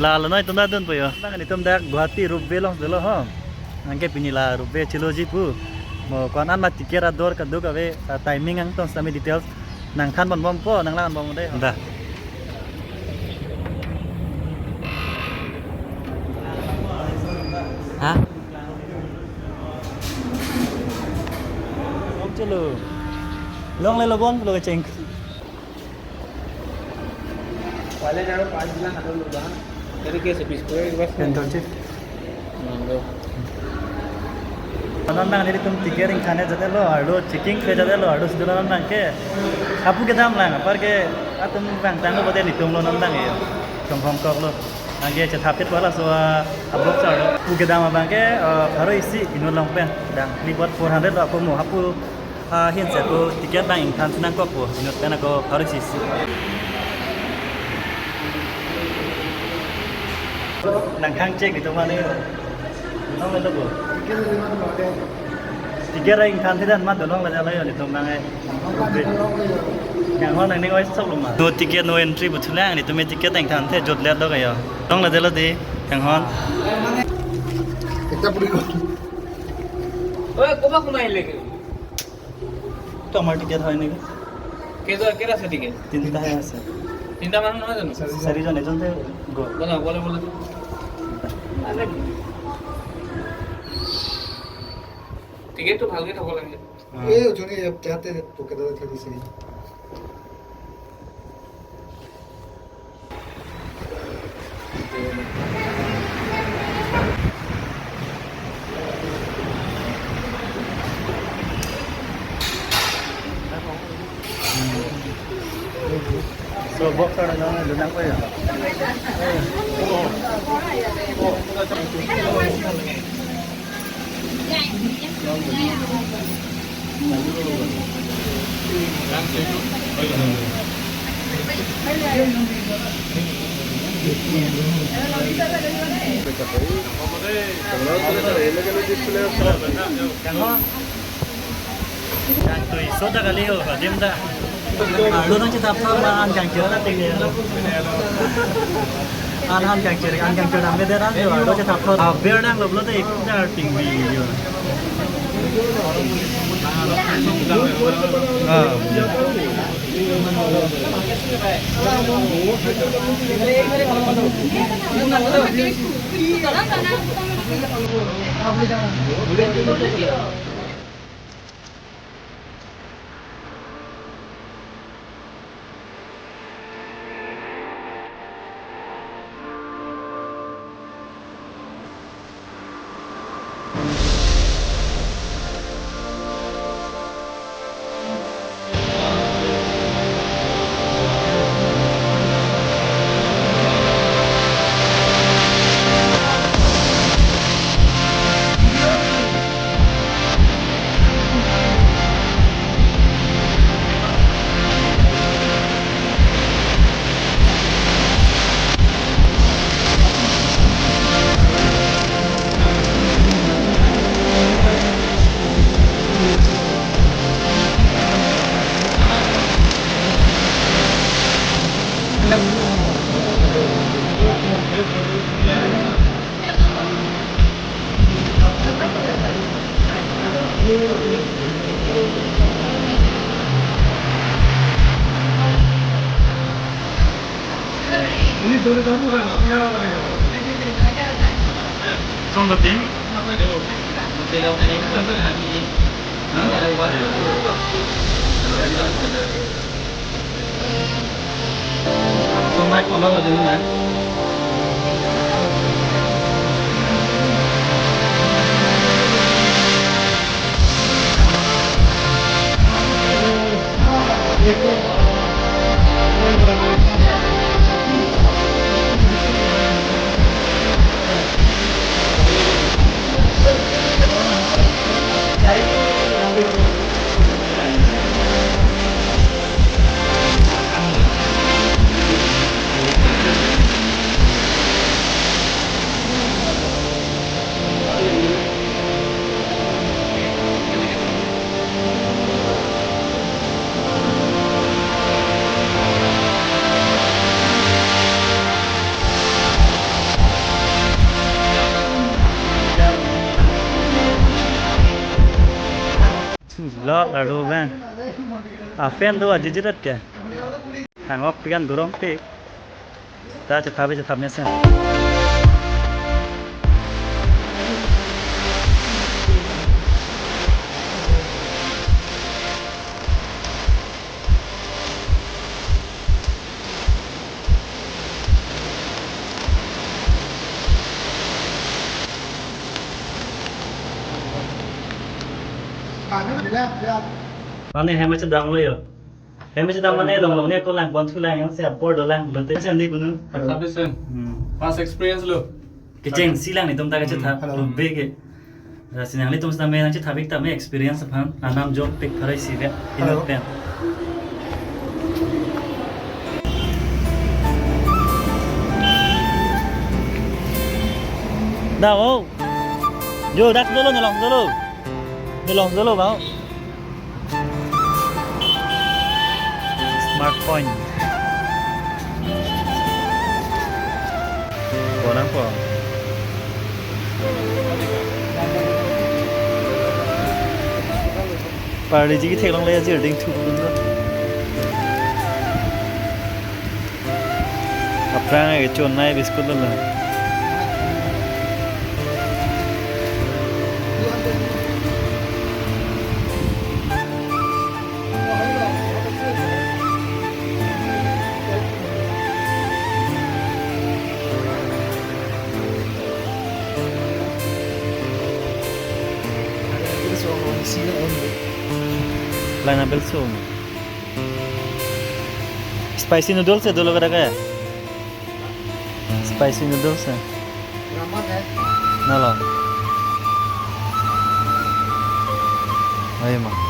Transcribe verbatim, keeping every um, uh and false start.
Lalo noi tum ta dunpo yo. Bang nelitum dak Guwahati ropeway along dolo ho. Anke pini la ropeway cheloji pu. Mo ko-an ma ticket ador kadokave, ah, timing angton sitame details nangthan ponbompo, nanglang ponbom dei. Da. Ha? Chalo. Longlelo bon lo kecheng. पहले जाओ, पाँच गिलास हाथों में बाहर। तेरे कैसे पीस को एक बस में? Control shift. हाँ, लो। Non abang nelitum ticket ingthan-e jatelo, arlo checking ke jatelo, arlo sudah non abang ke. Hapu kedam lang, apar ke atum bang tanglo bode nelitum lo non abang yo. Tong Hong Kong lo. Anke chethapit wala so, ah, abok sa lo. Hapu kedam abang ke, ah, pharo isi inut along pen. Dang, ni buat four hundred lo ako mo hapu. Ah, hin se ko ticket abang ingthan si nangkokpo, inut pen ako pharo isi. Nangkhang check nelitum mane. Nonglelo bo. Ticket abang ingthan si dan ma do nongle jalo yo nelitum abang eh. Yang hon nangning oi sok lo ma. No ticket, no entry pu thulang, nelitum ticket ingthan si jotlet lo kayo. Nongle jalo dei, yang hon. Ekta puri ko. ওই, ক'ৰবাত সোমাই আহিলে কি? তো আমাৰ টিকেট হয় নেকি? কেইজন, কেইটা আছে টিকেট? তিনিটাহে আছে। তিনিটা মানুহ নহয় জানো? চাৰিজন, এজন যে গ'ল। ব'লা, ব'লা, ব'লা। টিকেটটো ভালকে থ'ব লাগে। এই ওজনে ইয়াত, ইয়াতে পকেটতে থৈ দিছে। So, box order na, doon lang po yun. Kangtui, so ta kali ho, adim ta. Arlo nangchethap thap ma an kangchir ta ting. An, an kangchir, an kangchir dam bede ran jo, arlo chethap thap. Aber nanglo pulote ekdar tingvi jo. Ah. Lok arlo bang. Apen do ajijit ke. Hangok pikan durong pik. Ta chethabi chetha mesen. Mane hem chedam lo yo. Hem chedam mane long long ne ko lang pon thu lang yang se apor do lang lo te sen di kunu. Tapi sen. Hmm. Pas experience lo. Kechengsi lang netum ta kachetha. Hmm, hello. Lo bege. Lasi nanglitum sitame nangchetha pik tame experience aphan anam jok pik pharai si ve. Hello. Inut pen. Da, oh. Jo, dak dolo, ne long dolo. Ne long dolo, bang. Smart point. Ko nangpo. Parle ji ketheklongle ajir ding thu. Aphrang ke chonnai biscuit lo la. Lang na belso. Spicy noodles ya dolo kada kaya? Spicy noodles ya? Ramen ya? Nalo. Ayo ma.